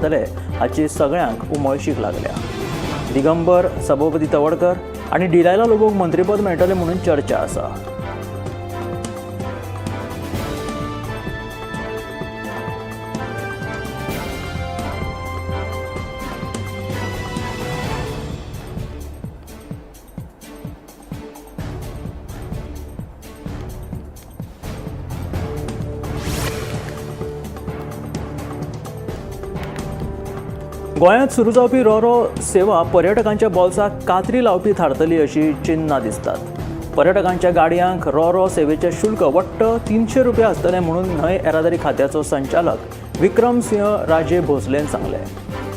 जातले हाची सगळ्यांक उमळशीक लागल्या. दिगंबर, सभापती तवडकर आनी डिलायला लोबोक मंत्रीपद मेळटलें म्हणून चर्चा आसा. गोंयांत सुरू जावपी रोरो सेवा पर्यटकांच्या बोल्साक कात्री लावपी थारतली अशी चिन्नां दिसतात. पर्यटकांच्या गाडयांक रोरो सेवेचें शुल्क वट्ट 300 रुपया आसतलें म्हणून न्हंय येरादारी खात्याचो संचालक विक्रम सिंह राजे भोसलेन सांगलें.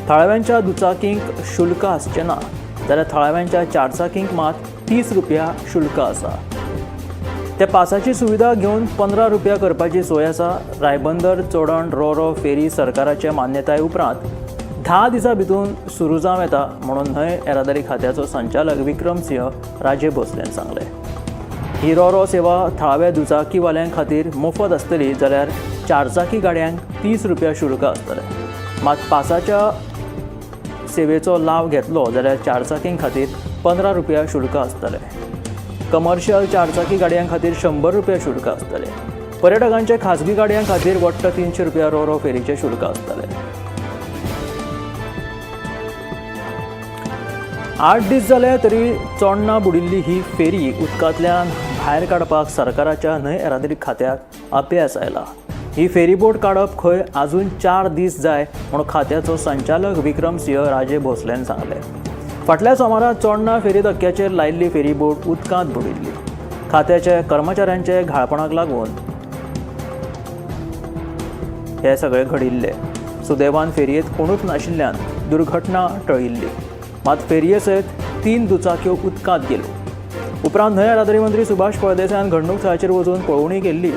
थळाव्यांच्या दुचाकींक शुल्क आसचें ना जाल्यार थळाव्यांच्या चारचाकींक मात 30 रुपया शुल्क आसा. त्या पासाची सुविधा घेवन 15 रुपया करपाची सोय आसा. रायबंदर चोडण रोरो फेरी सरकाराचे मान्यताय उपरांत 10 दिसां भितून सुरू जावं येता म्हणून न्हंय येरादारी खात्याचो संचालक विक्रम सिंह राजे भोसलेन सांगलें. ही रोरो सेवा थळाव्या दुचाकीवाल्यां खातीर मोफत आसतली जाल्यार चारचाकी गाडयांक 30 रुपया शुल्क आसतलें. मात पासाच्या सेवेचो लाव घेतलो जाल्यार चारचाकीं खातीर 15 रुपया शुल्क आसतलें. कमर्शियल चारचाकी गाडयां खातीर 100 रुपया शुल्क आसतलें. पर्यटकांचे खाजगी गाडयां खातीर वट्ट 300 रुपया रोरो फेरीचें शुल्क आसतलें. 8 दीस जाले तरी चोडणा बुडिल्ली ही फेरी उदकांतल्यान भायर काडपाक सरकाराच्या न्हंय येरादारी खात्याक अपेस आयला. ही फेरीबोट काडप खंय आजून 4 दीस जाय म्हूण खात्याचो संचालक विक्रम सिंह राजे भोसलेन सांगलें. फाटल्या सोमारा चोडणा फेरी धक्क्याचेर लायिल्ली फेरीबोट उदकांत बुडिल्ली. खात्याच्या कर्मचाऱ्यांचे घाळपणाक लागून हे सगळें घडिल्लें. सुदैवान फेरयेंत कोणूच नाशिल्ल्यान दुर्घटना टळिल्ली. मात फेरये सयत 3 दुचाक्यो उदकांत गेल्यो. उपरांत न्हंय येरादारी मंत्री सुभाष फळदेसायान घडणूक थळाचेर वचून पळोवणी केल्ली.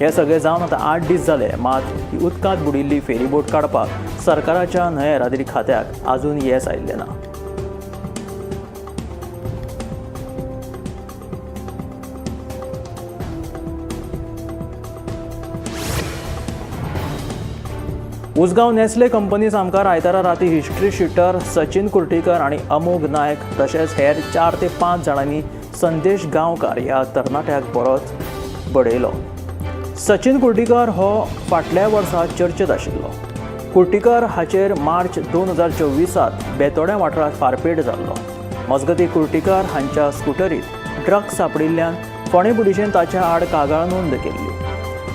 हे सगळें जावन आतां 8 दीस जाले, मात ही उदकांत बुडिल्ली फेरीबोट काडपाक सरकाराच्या न्हंय येरादारी खात्याक आजून येस आयिल्लें ना. उसगांव नेस्ले कंपनी सामकार आयतारा राती हिस्ट्री शिटर सचिन कुर्टीकर आनी अमोघ नायक तशेंच हेर 4 ते 5 जाणांनी संदेश गांवकार ह्या तरणाट्याक बरोच बडयलो. सचिन कुर्टीकर हो फाटल्या वर्सा चर्चेत आशिल्लो. कुर्टीकर हाचेर मार्च 2024 बेतोड्या वाठारांत फारपेट जाल्लो. मजगतीं कुर्टीकर हांच्या स्कुटरीत ड्रग्स सांपडिल्ल्यान फोंडें पुलिशेन ताच्या आड कागाळ नोंद केल्ली.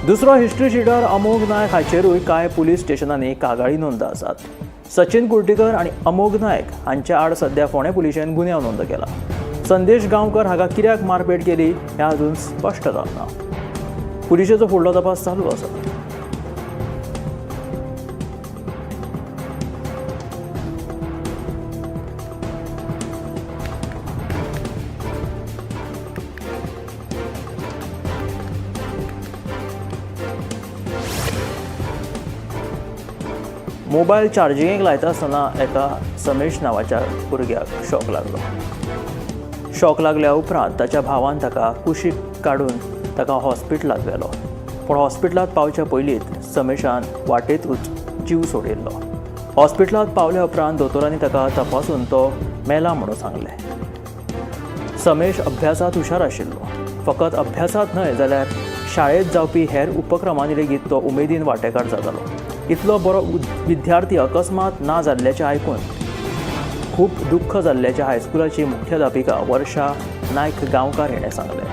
दुसरो हिस्ट्री शिटर अमोघ नायक हाचेरूय कांय पुलीस स्टेशनांनी कागाळी नोंद आसात. सचिन कुर्टीकर आनी अमोघ नायक हांच्या आड सध्या फोंडें पुलिशेन गुन्यांव नोंद केला. संदेश गांवकर हाका कित्याक मारपेट केली हें अजून स्पश्ट जावंक ना. पुलिशेचो फुडलो तपास चालू आसा. मोबायल चार्जिंगेक लायता आसतना एका समेश नांवाच्या भुरग्याक शॉक लागलो. शॉक लागल्या उपरांत ताच्या भावान ताका कुशीक काडून ताका हॉस्पिटलांत व्हेलो. पूण हॉस्पिटलांत पावच्या पयलींच समेशान वाटेंतूच जीव सोडिल्लो. हॉस्पिटलांत पावल्या उपरांत दोतोरांनी ताका तपासून तो मेला म्हणून सांगलें. समेश अभ्यासांत हुशार आशिल्लो. फकत अभ्यासांत न्हय जाल्यार शाळेंत जावपी हेर उपक्रमांनी लेगीत तो उमेदीन वांटेकार जातालो. इतलो बरो विद्यार्थी अकस्मात ना जाल्ल्याचें आयकून खूब दुख्ख जाल्ल्याचें हायस्कुलाची मुख्याध्यापिका वर्षा नायक गांवकार हिणें सांगलें.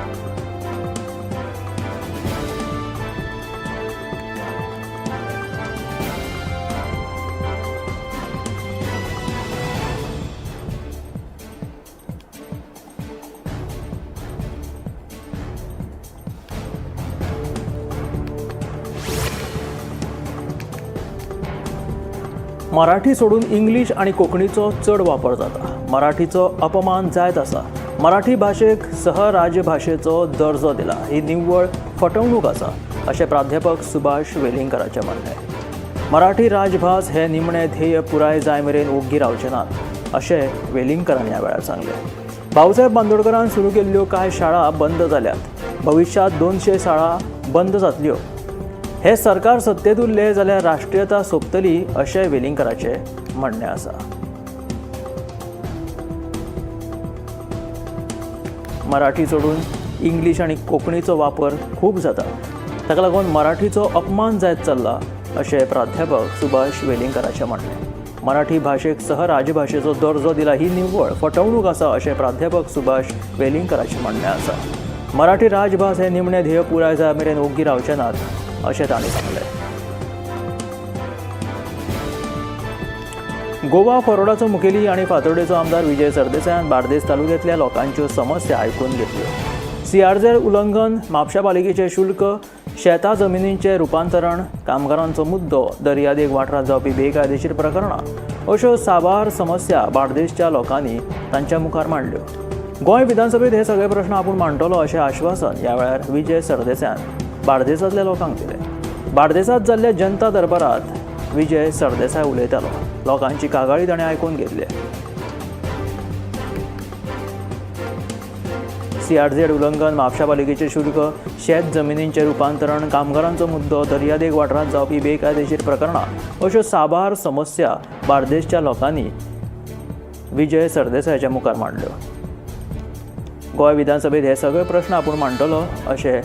मराठी सोडून इंग्लीश आनी कोंकणीचो चड वापर जाता. मराठीचो अपमान जायत आसा. मराठी भाशेक सहराजभाशेचो दर्जो दिला ही निव्वळ फटवणूक आसा अशें प्राध्यापक सुभाष वेलिंगकराचें म्हणणें. मराठी राजभास हे निमणें ध्येय पुराय जाय मेरेन ओग्गी रावचे नात अशें वेलिंगकरान ह्या वेळार सांगलें. भाऊसाहेब बांदोडकरान सुरू केल्ल्यो कांय शाळा बंद जाल्यात. भविश्यांत 200 शाळा बंद जातल्यो. हे सरकार सत्तेत उरले जाल्यार राष्ट्रीयता सोंपतली अशें वेलिंगकाराचें म्हणणें आसा. मराठी सोडून इंग्लीश आनी कोंकणीचो वापर खूब जाता, ताका लागून मराठीचो अपमान जायत चल्ला अशें प्राध्यापक सुभाष वेलिंगकाराचें म्हणणें. मराठी भाशेक सह राजभाशेचो दर्जो दिला ही निव्वळ फटवणूक आसा अशें प्राध्यापक सुभाष वेलिंगकाराचें म्हणणें आसा. मराठी राजभास हे निमणें ध्येय पुराय जाय मेरेन ओग्गी रावचे नात अशें तांणी सांगलें. गोवा फॉरवर्डाचो मुखेली आनी फातोर्डेचो आमदार विजय सरदेसायान बार्देस तालुक्यांतल्या लोकांच्यो समस्या आयकून घेतल्यो. सीआरझेड उल्लंघन, म्हापशा पालिकेचें शुल्क, शेता जमिनींचें रुपांतरण, कामगारांचो मुद्दो, दर्यादेग वाठारांत जावपी बेकायदेशीर प्रकरणां अश्यो साबार समस्या बार्देसच्या लोकांनी तांच्या मुखार मांडल्यो. गोंय विधानसभेत हे सगळे प्रश्न आपूण मांडटलो अशें आश्वासन ह्या वेळार विजय सरदेसायान बार्देसांतल्या लोकांक दिलें. बार्देसांत जाल्ल्या जनता दरबारांत विजय सरदेसाय उलयतालो. लोकांची कागाळी ताणें आयकून घेतली. सीआरझेड उल्लंघन, म्हापशा पालिकेचें शुल्क, शेत जमिनींचें रुपांतरण, कामगारांचो मुद्दो, दर्यादेग वाठारांत जावपी बेकायदेशीर प्रकरणां अश्यो साबार समस्या बार्देसच्या लोकांनी विजय सरदेसायाच्या मुखार मांडल्यो. गोंय विधानसभेत हे सगळे प्रश्न आपूण मांडटलो अशें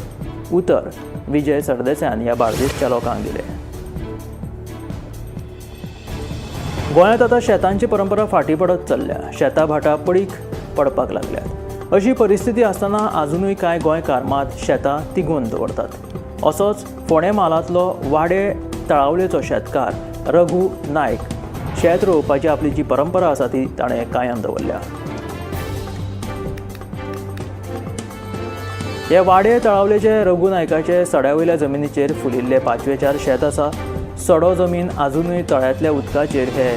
उतर विजय सरदेसायान ह्या बार्देसच्या लोकांक दिलें. गोंयांत आतां शेतांची परंपरा फाटीं पडत चल्ल्या. शेतां भाटां पडीक पडपाक लागल्यात. अशी परिस्थिती आसतना आजुनूय कांय गोंयकार मात शेतां तिगोवन दवरतात. असोच फोंडें म्हालांतलो वाडे तळावलेचो शेतकार रघु नायक शेत रोवपाची आपली जी परंपरा आसा ती ताणें कायम दवरल्या. हे वाडे तळावलेचे रघु नायकाचे सड्या वयल्या जमिनीचेर फुलिल्ले पांचवेचार शेत आसा. सडो जमीन आजुनूय तळ्यांतल्या उदकाचेर हे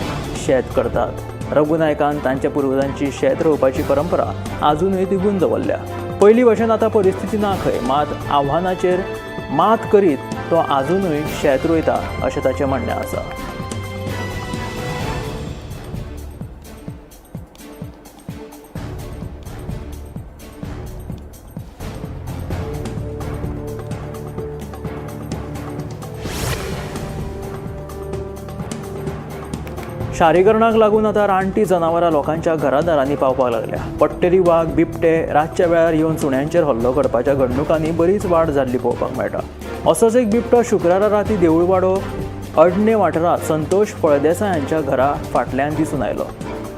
शेत करतात. रघु नायकान तांच्या पुर्वजांची शेत रोवपाची परंपरा आजुनूय तिगून दवरल्या. पयलीं भशेन आतां परिस्थिती ना खंय, मात आव्हानाचेर मात करीत तो आजुनूय शेत रोयता अशें ताचें म्हणणें आसा. शारीकरणाक लागून आतां रानटी जनावरां लोकांच्या घरादारांनी पावपाक लागल्या. पट्टेरी वाग, बिबटे रातच्या वेळार येवन सुण्यांचेर हल्लो करपाच्या घडणुकांनी बरीच वाड जाल्ली पळोवपाक मेळटा. असोच एक बिबटो शुक्रारा राती देऊळवाडो अडणे वाठारांत संतोष फळदेसाय हांच्या घरा फाटल्यान दिसून आयलो.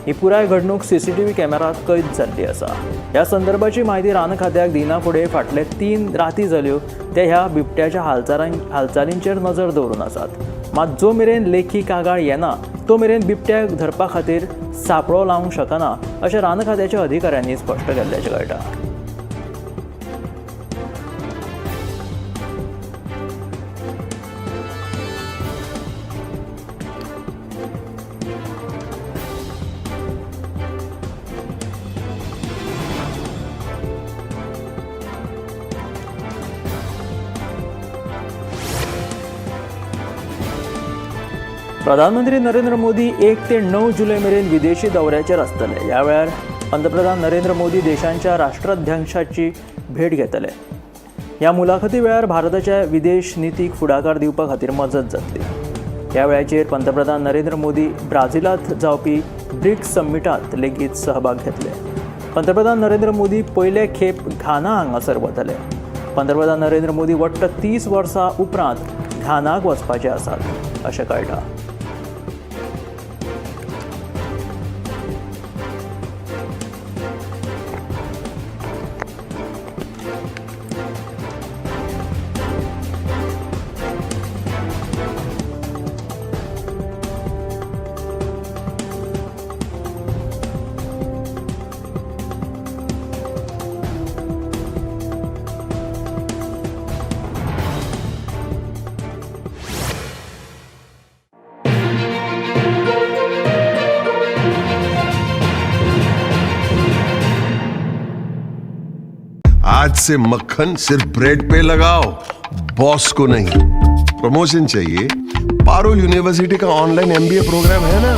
ही पुराय घडणूक सीसीटीव्ही कॅमेरात कैद जाल्ली आसा. ह्या संदर्भाची म्हायती रान खात्याक दिना फुडें फाटले 3 राती जाल्यो ते ह्या बिबट्याच्या हालचालींचेर नजर दवरून आसात. मात जो मेरेन लेखी कागाळ येना तो मेरेन बिबट्याक धरपा खातीर सापळो लावंक शकना अशें रान खात्याच्या अधिकाऱ्यांनी स्पश्ट केल्ल्याचें कळटा. प्रधानमंत्री नरेंद्र मोदी 1 ते 9 जुलय मेरेन विदेशी दौऱ्याचेर आसतले. ह्या वेळार पंतप्रधान नरेंद्र मोदी देशांच्या राष्ट्राध्यक्षांची भेट घेतले. ह्या मुलाखती वेळार भारताच्या विदेश नितीक फुडाकार दिवपा खातीर मजत जातली. ह्या वेळाचेर पंतप्रधान नरेंद्र मोदी ब्राझिलांत जावपी ब्रिक्स समिटांत लेगीत सहभाग घेतले. पंतप्रधान नरेंद्र मोदी पयले खेप घाना हांगासर वतले. पंतप्रधान नरेंद्र मोदी वट्ट 30 वर्सां उपरांत घानाक वचपाचे आसात अशें कळटा. आज से मक्खन सिर्फ ब्रेड पे लगाओ, बॉस को नहीं। प्रमोशन चाहिए, पारुल यूनिवर्सिटी का ऑनलाइन एमबीए प्रोग्राम है ना।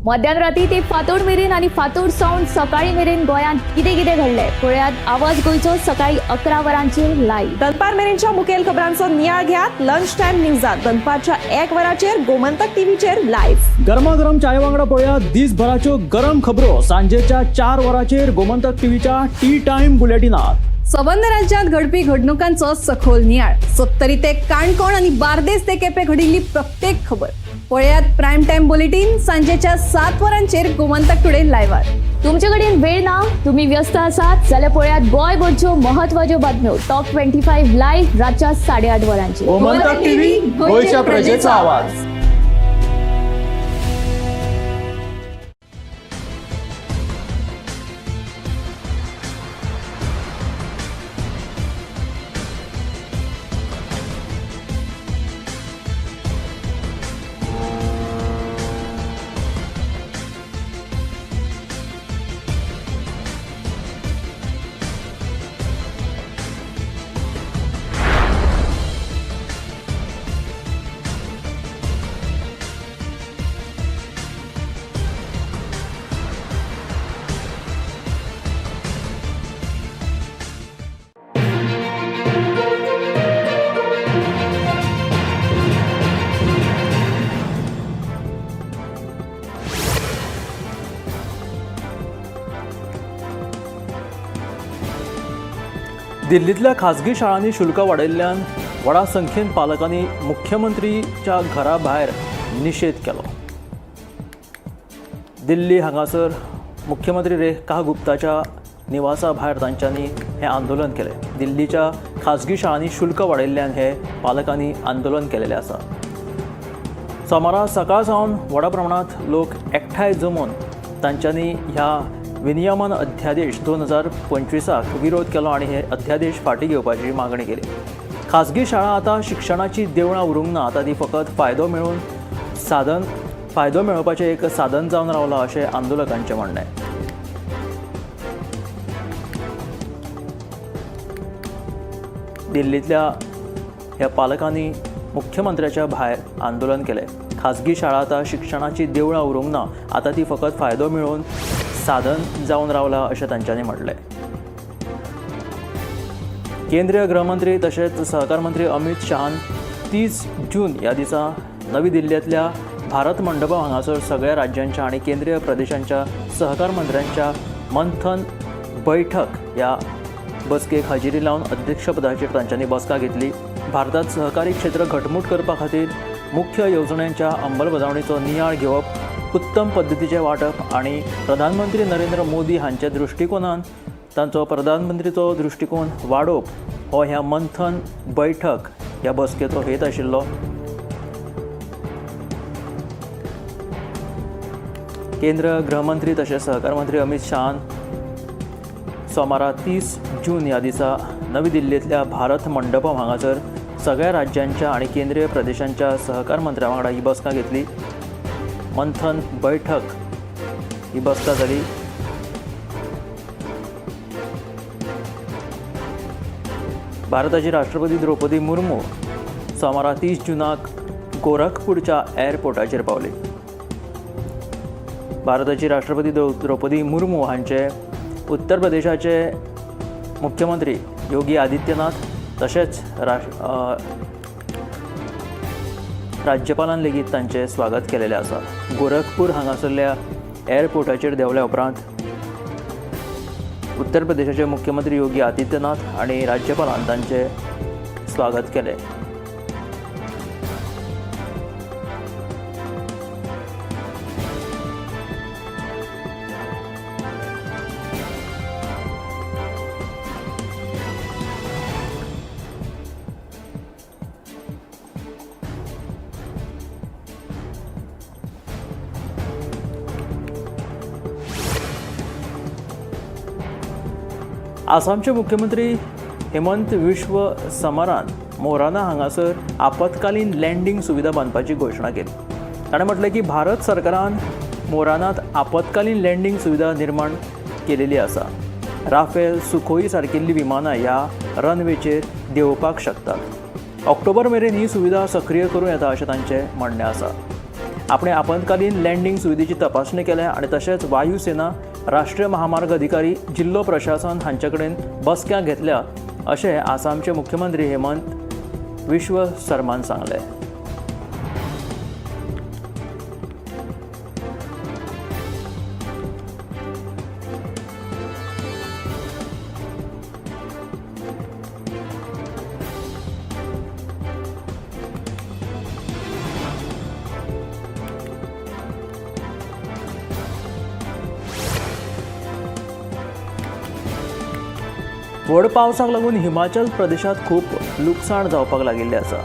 मध्यान राती ते फांतोड मेरेन आनी फांतोड सावन सकाळी मेरेन गोंयांत कितें कितें घडलें पळयात आवाज गोंयचो सकाळी 11 वरांचेर लायव्ह. दनपार मेरेनच्या मुखेल खबरांचो नियाळ घेयात लंच टायम न्यूजात दनपारच्या 1 वराचेर गोमंतक टीव्हीचेर लायव्ह. गरमागरम चाये वांगडा पळोवया दिसभराच्यो गरम खबरो सांजेच्या 4 वरांचेर गोमंतक टीव्हीच्या टी टायम बुलेटिनात. सबंद राज्यात घडपी घडणुकांचो सखोल नियाळ, सत्तरी ते काणकोण आणि बार्देस ते केपे घडिल्ली प्रत्येक खबर पळयात प्राईम टाइम बुलेटिन सांजेच्या 7 वरांचेर गोमंतक टुडे लायव्हार. तुमचे कडेन वेळ ना, तुम्ही व्यस्त आसात जाल्यार पळयात गोंयभरच्यो महत्वाच्यो बातम्यो टॉप 25 लायव्ह रातच्या 8:30 वरांचेर. गोमंतक टीव्ही, गोयच्या प्रजेचा आवाज. दिल्लींतल्या खाजगी शाळांनी शुल्क वाडयल्ल्यान व्हडा संख्येन पालकांनी मुख्यमंत्रीच्या घरा भायर निशेध केलो. दिल्ली हांगासर मुख्यमंत्री रेखा गुप्ताच्या निवासा भायर तांच्यांनी हें आंदोलन केलें. दिल्लीच्या खाजगी शाळांनी शुल्क वाडयल्ल्यान हे पालकांनी आंदोलन केलेलें आसा. सोमारा सकाळ सावन व्हडा प्रमाणांत लोक एकठांय जमून तांच्यांनी ह्या विनियमन अध्यादेश 2025 विरोध केलो आनी हे अध्यादेश फाटीं घेवपाची मागणी केली. खाजगी शाळा आतां शिक्षणाची देवळां उरूंक ना, आतां ती फकत फायदो मेळोवपाचें एक साधन जावन रावलां अशें आंदोलकांचें म्हणणें. दिल्लींतल्या ह्या पालकांनी मुख्यमंत्र्याच्या भायर आंदोलन केलें. खाजगी शाळा आतां शिक्षणाची देवळां उरूंक ना, आतां ती फकत फायदो मेळोवन साधन जावन रावलां अशें तांच्यांनी म्हणलें. केंद्रीय गृहमंत्री तशेंच सहकार मंत्री अमीत शहान 30 जून ह्या दिसा नवी दिल्लींतल्या भारत मंडपम हांगासर सगळ्या राज्यांच्या आनी केंद्रीय प्रदेशांच्या सहकार मंत्र्यांच्या मंथन बैठक ह्या बसकेक हाजेरी लावन अध्यक्षपदाचेर तांच्यांनी बसका घेतली. भारतांत सहकारी क्षेत्र घटमूट करपा खातीर मुख्य येवजण्यांच्या अंमलबजावणीचो नियाळ घेवप, उत्तम पद्दतीचें वांटप आनी प्रधानमंत्री नरेंद्र मोदी हांच्या दृश्टिकोनान तांचो प्रधानमंत्रीचो दृश्टिकोन वाडोवप हो ह्या मंथन बैठक ह्या बसकेचो हेत आशिल्लो. केंद्र गृहमंत्री तशेंच सहकार मंत्री अमीत शहान सोमारा 30 जून ह्या दिसा नवी दिल्लींतल्या भारत मंडपम हांगासर सगळ्या राज्यांच्या आनी केंद्रीय प्रदेशांच्या सहकार मंत्र्यां वांगडा ही बसका घेतली. मंथन बैठक ही बसका जाली. भारताची राष्ट्रपती द्रौपदी मुर्मू सोमारा 30 जुनाक गोरखपूरच्या एअरपोर्टाचेर पावली. भारताची राष्ट्रपती द्रौपदी मुर्मू हांचे उत्तर प्रदेशाचे मुख्यमंत्री योगी आदित्यनाथ तशेंच राज्यपालान लेगीत तांचें स्वागत केलेलें आसा. गोरखपूर हांगासरल्या एअरपोर्टाचेर देंवल्या उपरांत उत्तर प्रदेशाचे मुख्यमंत्री योगी आदित्यनाथ आनी राज्यपालान तांचें स्वागत केलें. आसामचे मुख्यमंत्री हेमंत विश्व समारान मोराना हांगासर आपत्कालीन लँडींग सुविधा बांदपाची घोशणा केली. ताणें म्हटलें की भारत सरकारान मोरानात आपत्कालीन लँडींग सुविधा निर्माण केलेली आसा. राफेल, सुखोई सारकिल्लीं विमानां ह्या रनवेचेर देंवपाक शकतात. ऑक्टोबर मेरेन ही सुविधा सक्रीय करूं येता अशें तांचें म्हणणें आसा. आपणे आपत्कालीन लँडींग सुविधेची तपासणी केल्या आनी तशेंच वायुसेना, राष्ट्रीय महामार्ग अधिकारी, जिल्लो प्रशासन हांचे कडेन बसक्या घेतल्या अशें आसामचे मुख्यमंत्री हेमंत विश्व शर्मान सांगलें. व्हड पावसाक लागून हिमाचल प्रदेशांत खूब लुकसाण जावपाक लागिल्लें आसा.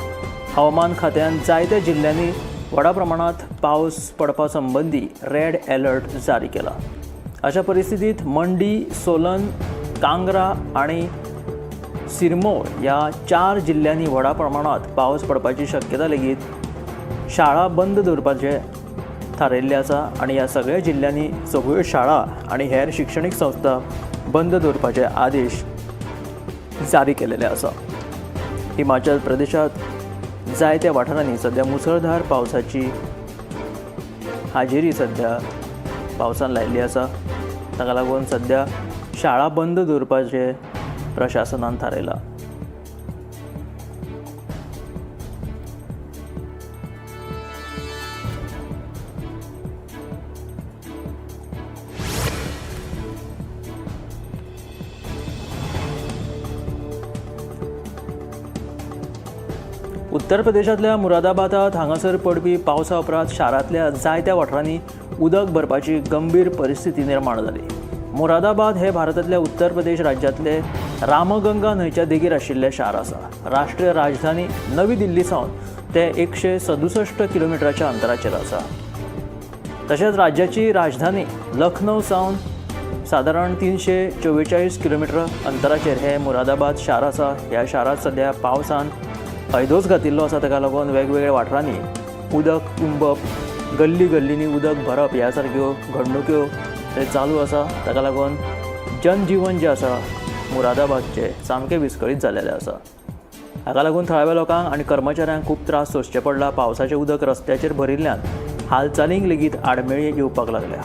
हवामान खात्यान जायत्या जिल्ल्यांनी व्हडा प्रमाणांत पावस पडपा संबंदी रेड अलर्ट जारी केला. अशा परिस्थितीत मंडी, सोलन, कांगरा आनी सिरमौर ह्या 4 जिल्ल्यांनी व्हडा प्रमाणांत पावस पडपाची शक्यता लेगीत शाळा बंद दवरपाचें थारायिल्लें आसा आनी ह्या सगळ्या जिल्ल्यांनी सगळ्यो शाळा आनी हेर शिक्षणीक संस्था बंद दवरपाचे आदेश जारी केलेले आसा. हिमाचल प्रदेशांत जायत्या वाठारांनी सद्या मुसळधार पावसाची हाजेरी सद्या पावसान लायिल्ली आसा. ताका लागून सद्या शाळा बंद दवरपाचें प्रशासनान थारायलां. उत्तर प्रदेशांतल्या मुरादाबादांत हांगासर पडपी पावसा उपरांत शारांतल्या जायत्या वाठारांनी उदक भरपाची गंभीर परिस्थिती निर्माण जाली. मुरादाबाद हे भारतांतल्या उत्तर प्रदेश राज्यांतले रामगंगा न्हंयच्या देगेर आशिल्लें शार आसा. राष्ट्रीय राजधानी नवी दिल्ली सावन ते 167 किलोमिटराच्या अंतराचेर आसा. तशेंच राज्याची राजधानी लखनौ सावन सादारण 344 किलोमिटर अंतराचेर हे मुरादाबाद शार आसा. ह्या शारांत सद्या पावसान हैदोस घातिल्लो आसा. ताका लागून वेगवेगळ्या वाठारांनी उदक तुंबप, गल्ली गल्लींनी उदक भरप ह्या सारक्यो घडणुक्यो थंय चालू आसा. ताका लागून जनजीवन जें आसा मुरादाबादचें सामकें विस्कळीत जाल्लें आसा. हाका लागून थळाव्या लोकांक आनी कर्मचाऱ्यांक खूब त्रास सोंसचे पडला. पावसाचें उदक रस्त्याचेर भरिल्ल्यान हालचालींक लेगीत आडमेळी येवपाक लागल्या.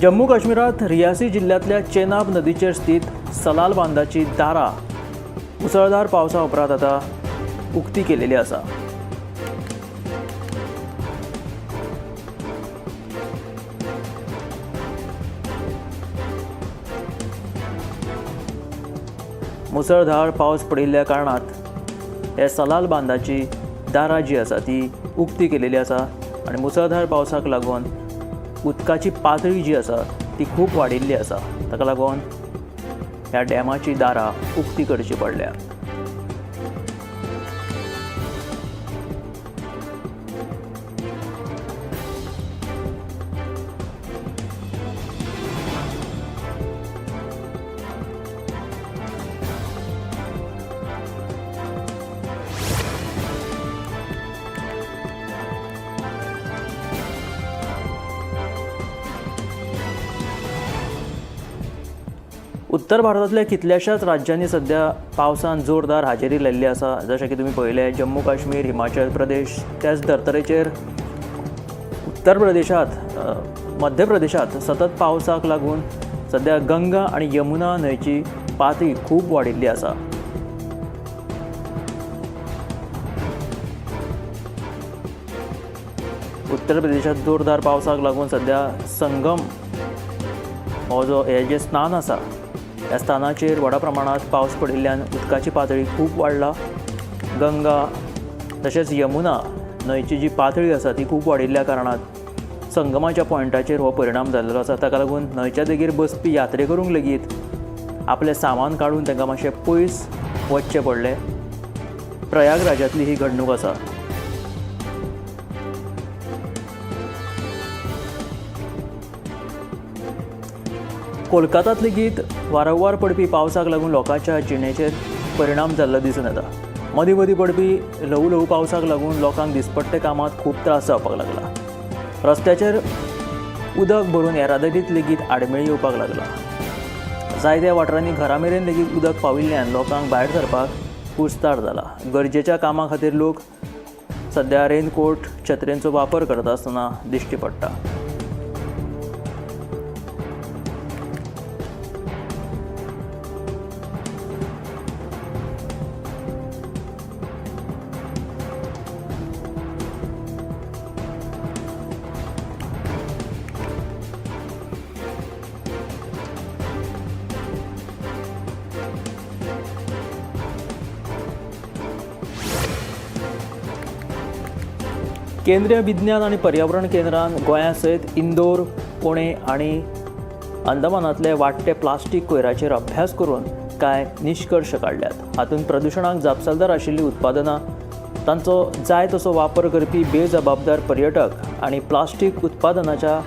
जम्मू काश्मीरात रियासी जिल्ल्यांतल्या चेनाब नदीचेर स्थित सलाल बांदाची दारां मुसळधार पावसा उपरांत आतां उक्ती केलेली आसा. मुसळधार पावस पडिल्ल्या कारणात हे सलाल बांदाची दारां जी आसा ती उक्ती केलेली आसा आनी मुसळधार पावसाक लागून उदकाची पातळी जी आसा ती खूब वाडिल्ली आसा. ताका लागून ह्या डॅमाची दारां उक्ती करची पडल्या. उत्तर भारतांतल्या कितल्याशाच राज्यांनी सद्या पावसान जोरदार हाजेरी लायिल्ली आसा. जशें की तुमी पळयलें जम्मू काश्मीर, हिमाचल प्रदेश, त्याच धर्तरेचेर उत्तर प्रदेशांत, मध्य प्रदेशांत सतत पावसाक लागून सद्या गंगा आनी यमुना न्हंयची पातळी खूब वाडिल्ली आसा. उत्तर प्रदेशांत जोरदार पावसाक लागून सद्या संगम हो जो हें जें स्थान आसा ह्या स्थानाचेर व्हडा प्रमाणांत पावस पडिल्ल्यान उदकाची पातळी खूब वाडला. गंगा तशेंच यमुना न्हंयची जी पातळी आसा ती खूब वाडिल्ल्या कारणान संगमाच्या पॉयंटाचेर हो परिणाम जाल्लो आसा. ताका लागून न्हंयच्या देगेर बसपी यात्रेकरूंक लेगीत आपलें सामान काडून तांकां मातशें पयस वचचें पडलें. प्रयागराजांतली ही घडणूक आसा. कोलकातांत लेगीत वारंवार पडपी पावसाक लागून लोकांच्या जिणेचेर परिणाम जाल्लो दिसून येता. मदीं मदीं पडपी ल्हवू ल्हवू पावसाक लागून लोकांक दिसपट्टे कामांत खूब त्रास जावपाक लागला. रस्त्याचेर उदक भरून येरादारींत लेगीत आडमेळी येवपाक लागला. जायत्या वाठारांनी घरा मेरेन लेगीत उदक पाविल्ल्यान लोकांक भायर सरपाक कुस्तार जाला. गरजेच्या कामां खातीर लोक सध्या रेनकोट, छत्रेंचो वापर करता आसतना दिश्टी पडटा. केंद्रीय विज्ञान आनी पर्यावरण केंद्रान गोंया सयत इंदोर, पुणे आनी अंदमानांतले वाडटे प्लास्टीक कोयराचेर अभ्यास करून कांय निश्कर्श काडल्यात. हातूंत प्रदुशणाक जापसालदार आशिल्लीं उत्पादनां, तांचो जाय तसो वापर करपी बेजबाबदार पर्यटक आनी प्लास्टीक उत्पादनाच्या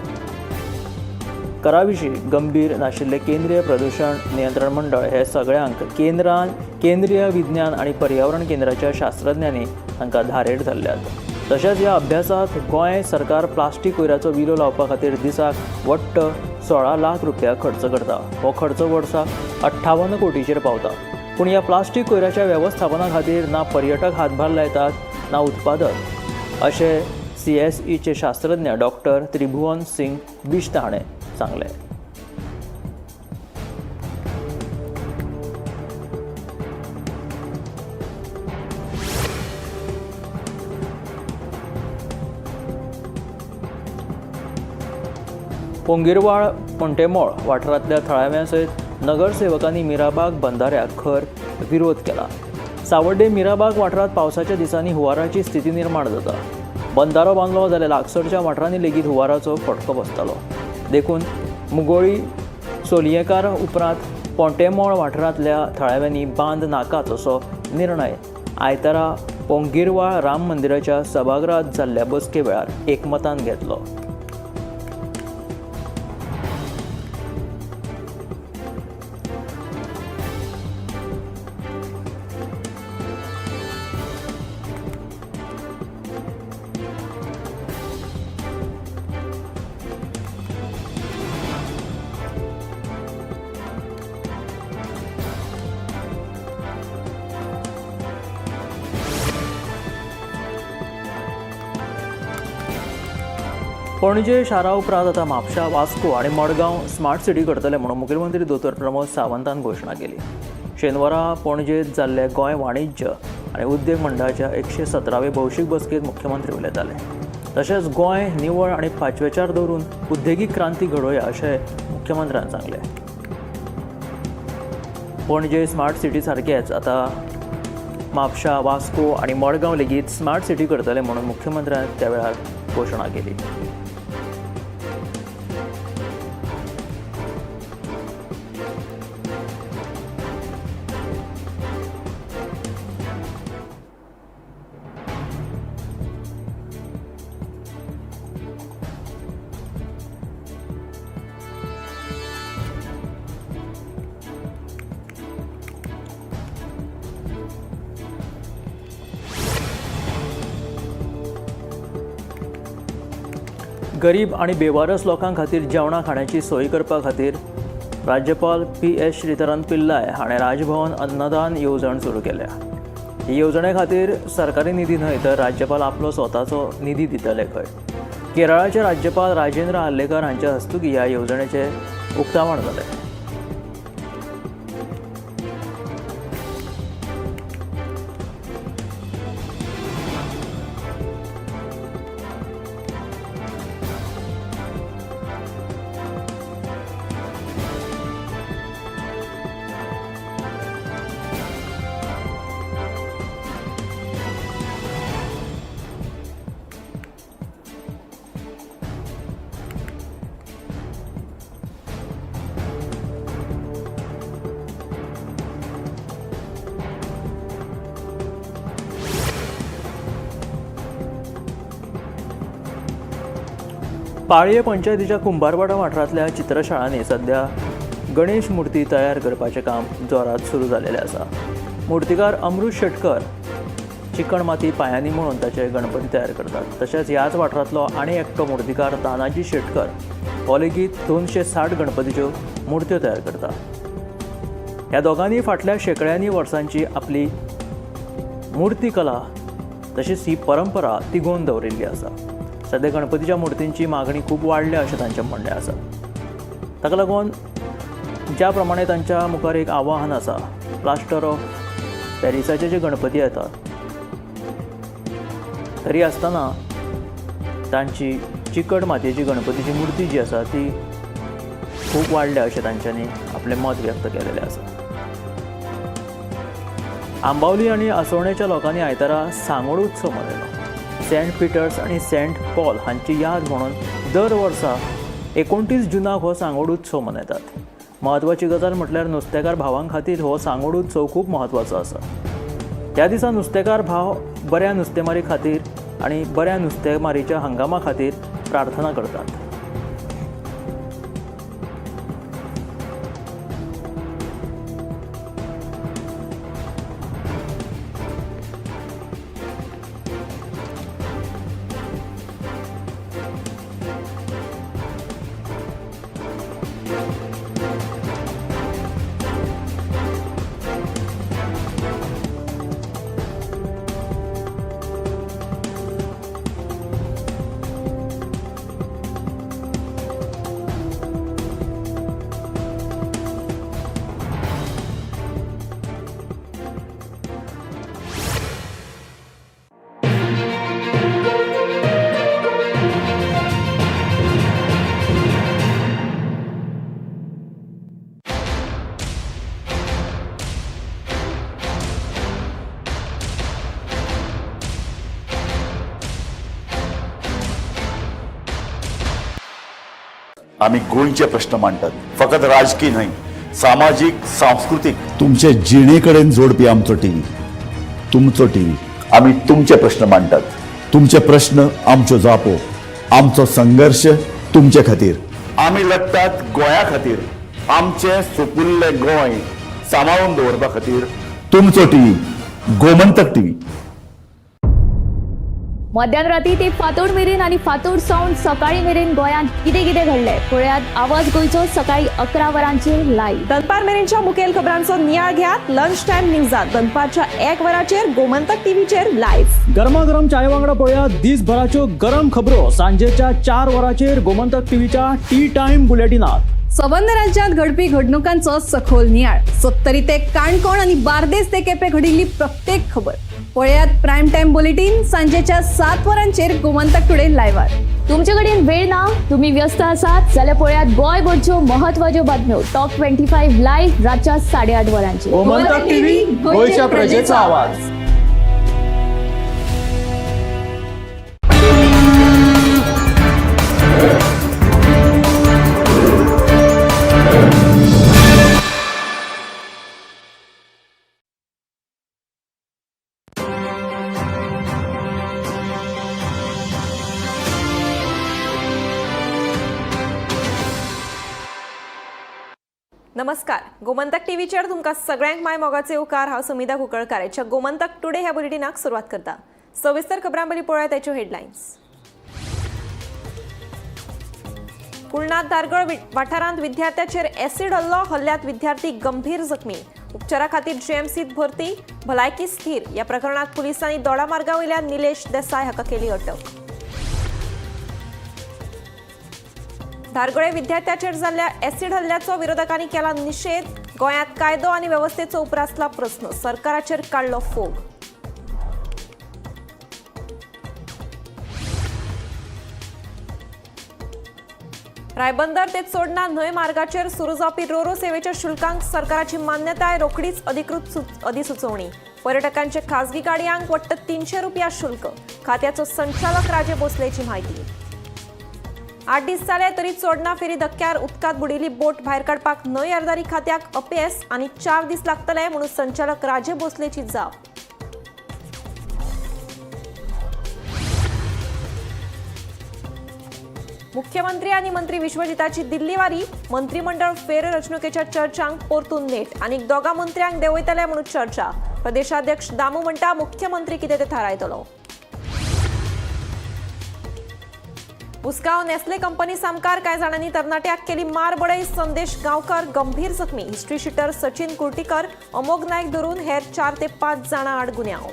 कराविशीं गंभीर नाशिल्ले केंद्रीय प्रदूशण नियंत्रण मंडळ हे सगळ्यांक केंद्रान केंद्रीय विज्ञान आनी पर्यावरण केंद्राच्या शास्त्रज्ञांनी तांकां धारेर धरल्यात. तशेंच ह्या अभ्यासांत गोंय सरकार प्लास्टीक कोयराचो विलो लावपा खातीर दिसाक वट्ट 16 लाख रुपया खर्च करता. हो खर्च वर्साक 58 कोटीचेर पावता. पूण ह्या प्लास्टीक कोयराच्या वेवस्थापना खातीर ना पर्यटक हातभार लायतात ना उत्पादक, अशें CSEचे शास्त्रज्ञ डॉक्टर त्रिभुवन सिंग बिश्त हाणें सांगलें. पोंगिरवाळ पोंटेमोळ वाठारांतल्या थळाव्यां सयत नगरसेवकांनी मिराबाग बंधाऱ्याक खर विरोध केला. सावड्डे मिराबाग वाठारांत पावसाच्या दिसांनी हुंवाराची स्थिती निर्माण जाता. बंधारो बांदलो जाल्यार लागसरच्या वाठारांनी लेगीत हुंवाराचो फटको बसतलो. देखून मुगोळी सोलयेकार उपरांत पोंटेमोळ वाठारांतल्या थळाव्यांनी बांद नाकाच असो निर्णय आयतारा पोंगिरवाळ राम मंदिराच्या सभागृहांत जाल्ल्या बसके वेळार एकमतान घेतलो. पणजे शारा उपरांत आतां म्हापशा, वास्को आनी मडगांव स्मार्ट सिटी करतले म्हणून मुखेलमंत्री दोतोर प्रमोद सावंतान घोशणा केली. शेनवारा पणजेंत जाल्ले गोंय वाणिज्य आनी उद्देग मंडळाच्या 117वे भौशीक बसकेंत मुख्यमंत्री उलयताले. तशेंच गोंय निवळ आनी पांचवेचार दवरून उद्देगीक क्रांती घडोवया अशें मुख्यमंत्र्यान सांगलें. पणजे स्मार्ट सिटी सारकेच आतां म्हापशा, वास्को आनी मडगांव लेगीत स्मार्ट सिटी करतले म्हणून मुख्यमंत्र्यान त्या वेळार घोशणा केली. गरीब आनी बेवारस लोकां खातीर जेवणा खाण्याची सोय करपा खातीर राज्यपाल PS Sreedharan Pillai हाणें राजभवन अन्नदान येवजण सुरू केल्या. ही येवजणे खातीर सरकारी निधी न्हय तर राज्यपाल आपलो स्वताचो निधी दितले खंय. केरळाचे राज्यपाल राजेंद्र आर्लेकर हांच्या हस्तुकीं ह्या येवजणेचें उक्तावण जालें. पाळये पंचायतीच्या कुंभारवाडा वाठारांतल्या चित्रशाळांनी सध्या गणेश मूर्ती तयार करपाचें काम जोरात सुरू जालेलें आसा. मूर्तिकार अमृत शेटकर चिकण माती पायांनी म्हणून ताचे गणपती तयार करतात. तशेंच ह्याच वाठारांतलो आनी एकटो मूर्तिकार तानाजी शेटकर हो लेगीत 260 गणपतीच्यो मूर्त्यो तयार करता. ह्या दोगांनी फाटल्या शेंकड्यांनी वर्सांची आपली मूर्तिकला तशीच ही परंपरा तिगोवन दवरिल्ली आसा. सद्या गणपतीच्या मुर्तींची मागणी खूब वाडल्या अशें तांचें म्हणणें आसा. ताका लागून ज्या प्रमाणे तांच्या मुखार एक आव्हान आसा, प्लास्टर ऑफ पॅरिसाचे जे गणपती येतात तरी आसतना तांची चिकट मातयेची गणपतीची मुर्ती जी आसा ती खूब वाडल्या अशें तांच्यांनी आपलें मत व्यक्त केलेलें आसा. आंबावली आनी असोळण्याच्या लोकांनी आयतारा सांगोड उत्सव मनयलो. सेंट पिटर्स आनी सेंट पॉल हांची याद म्हणून दर वर्सा 29 जुनाक हो सांगोड उत्सव मनयतात. म्हत्वाची गजाल म्हटल्यार नुस्तेकार भावां खातीर हो सांगोड उत्सव खूब म्हत्वाचो आसा. त्या दिसा नुस्तेकार भाव बऱ्या नुस्तेमारी खातीर आनी बऱ्या नुस्तेमारीच्या हंगामा खातीर प्रार्थना करतात. आम्ही गोंयचे प्रश्न मांडटात, फकत राजकीय न्हय, सामाजीक, सांस्कृतीक, तुमचे जिणेकडेन जोडपी आमचो टीव्ही, तुमचो टीव्ही. आम्ही तुमचे प्रश्न मांडटात, तुमचे प्रश्न आमच्यो जापो, आमचो संघर्ष तुमचे खातीर. आमी लढटात गोंया खातीर, आमचें सुपुल्लें गोंय सांबाळून दवरपा खातीर. तुमचो टीव्ही, गोमंतक टीव्ही. मध्यान राती ते फांतोड मेरेन आनी फांतोड सावन सकाळी मेरेन गोंयांत कितें कितें घडलें पळयात आवाज गोंयचो सकाळी 11 वरांचेर लायव्ह. दनपार मेरेनच्या मुखेल खबरांचो नियाळ घेयात लंच टायम न्यूजात दनपारच्या 1 वराचेर गोमंतक टीव्हीचेर लायव्ह. गरमागरम चाय वांगडा पळयात दिसभराच्यो गरम खबरो सांजेच्या 4 वरांचेर गोमंतक टीव्हीच्या टी टायम बुलेटिनात. सबंद राज्यांत घडपी घडणुकांचो सखोल नियाळ, सत्तरी ते काणकोण आनी बार्देस ते केपें घडिल्ली प्रत्येक खबर पळयात प्रायम टायम बुलेटीन सांजेच्या 7 वरांचेर गोमंतक टुडे लायव्हार. तुमचे कडेन वेळ ना, तुम्ही व्यस्त आसात जाल्यार पळयात गोंयभरच्यो म्हत्वाच्यो बातम्यो टॉप 25 लायव्ह रातच्या 8:30 वरांचेर. गोमंतक टीव्ही, गोयच्या प्रजेचा आवाज. नमस्कार, गोमंतक टीव्हीचेर तुमकां सगळ्यांक माय मोगाचे उपकार. हांव समिधा कुंकळकार ह्या गोमंतक टुडे ह्या बुलेटिनाक सुरवात करता. सविस्तर खबरां पयलीं पळोवया ताच्यो हेडलायन्स. कुलनाथ धारगळ वाठारांत विद्यार्थ्याचेर एसिड हल्लो, हल्ल्यांत विद्यार्थी गंभीर जखमी, उपचारा खातीर जीएमसीत भरती, भलायकी स्थीर. ह्या प्रकरणांत पुलिसांनी दोडामार्गा वयल्या निलेश देसाय हाका केली अटक. धारगळे विद्यार्थ्याचेर जाल्ल्या एसिड हल्ल्याचो विरोधकांनी केला निशेध. गोंयांत कायदो आनी वेवस्थेचो उप्रासला प्रस्न, सरकाराचेर काडलो फोग. रायबंदर ते चोडणा न्हंय मार्गाचेर सुरू जावपी रोरो सेवेच्या शुल्कांक सरकाराची मान्यताय, रोखडीच अधिकृत अधिसुचोवणी. पर्यटकांचे खासगी गाडयांक वट्ट 300 रुपया शुल्क, खात्याचो संचालक राजे भोसलेची म्हायती. 8 दीस जाले तरी चोडणा फेरी धक्क्यार उदकांत बुडिल्ली बोट भायर काडपाक न्हंय येरादारी खात्याक अपेस आनी 4 दीस लागतले म्हणून संचालक राजे भोसलेची जाप. मुख्यमंत्री आनी मंत्री विश्वजिताची दिल्ली वारी, मंत्रिमंडळ फेररचणुकेच्या चर्चांक परतून नेट, आनी दोगा मंत्र्यांक देंवयतले म्हणून चर्चा. प्रदेशाध्यक्ष दामू म्हणटा मुख्यमंत्री कितें ते थारायतलो. उसगांव नेस्ले कंपनी सामकार कांय जाणांनी तरणाट्याक केली मारबडय. संदेश गांवकर गंभीर जखमी. हिस्ट्री शिटर सचिन कुर्टीकर, अमोघ नायक धरून हेर 4 ते 5 जाणां आड गुन्यांव.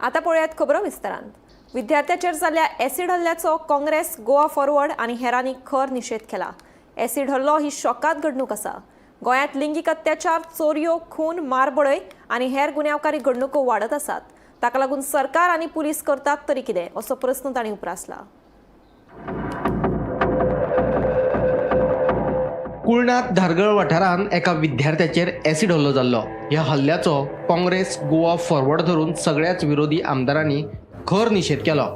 आता पळोवयात खबरो विस्तारान. विद्यार्थ्याचेर जाल्ल्या एसिड हल्ल्याचो काँग्रेस, गोवा फॉरवर्ड आनी हेरांनी खर निशेध केला. एसिड हल्लो ही शॉकात घडणूक आसा. गोंयांत लिंगीक अत्याचार, चोरयो, खून, मारबडय आनी हेर गुन्यांवकारी घडणुको वाडत आसात. ताका लागून सरकार आनी पुलीस करतात तरी कितें असो प्रस्न तांणी उप्रासला. कुळणात धारगळ वाठारांत एका विद्यार्थ्याचेर एसिड हल्लो जाल्लो. ह्या हल्ल्याचो काँग्रेस, गोवा फॉरवर्ड धरून सगळ्याच विरोधी आमदारांनी खर निशेध केलो.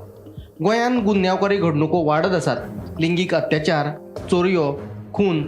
गोंयांत गुन्यांवकारी घडणुको वाडत आसात. लिंगीक अत्याचार, चोरयो, खून